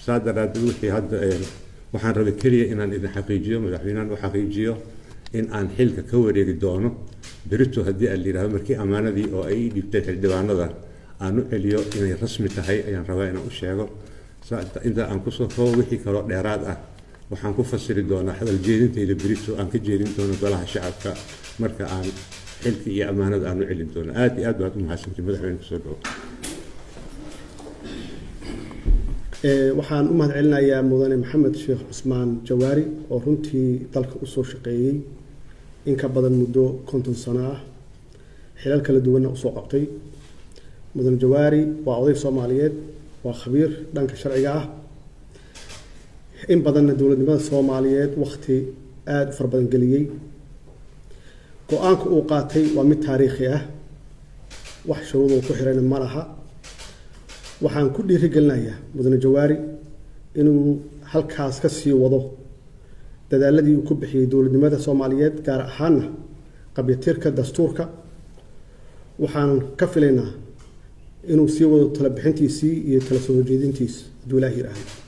Saa daraaddeed, wixii hadda waxaan rabay keliya inaan idin xaqiijiyo, madaxweynahan u xaqiijiyo, in aan xilka ka wareegi doono berito haddii aan la yidhahdo, markii ammaanadii oo ay ii dhiibteen xildhibaanada aan u celiyo, inay rasmi tahay ayaan rabaa inaan u sheego. Inta aan kusoo koobo, wixii kaloo dheeraad ah waxaan ku fasiri doonaa hadal jeedintayda berito aan ka jeedin doono Golaha Shacabka, marka aan xilka iyo ammaanada aan u celin doono. Aad iyo aad baad u mahadsantay. Madaxweyne, kusoo dhawo. Waxaan u mahad celinayaa mudane Maxamed Sheekh Cusmaan Jawaari oo runtii dalka usoo shaqeeyey in ka badan muddo 50 sano ah, xilal kala duwanna usoo qabtay. Mudane Jawaari waa oday Soomaaliyeed, waa khabiir dhanka sharciga ah, in badanna dowladnimada Soomaaliyeed wakti aada u fara badan geliyey. Go-aanka uu qaatay waa mid taariikhi ah, wax shuruuduu ku xirayna ma laha. Waxaan ku dhiirigelinayaa mudane Jawaari inuu halkaas ka sii wado dadaaladii uu ku bixiyey dowladnimada Soomaaliyeed, gaar ahaana qabyatirka dastuurka. Waxaan ka filaynaa inuu sii wado tala bixintiisii iyo tala soo horjeedintiis hadduu Ilaah yidhaahdo.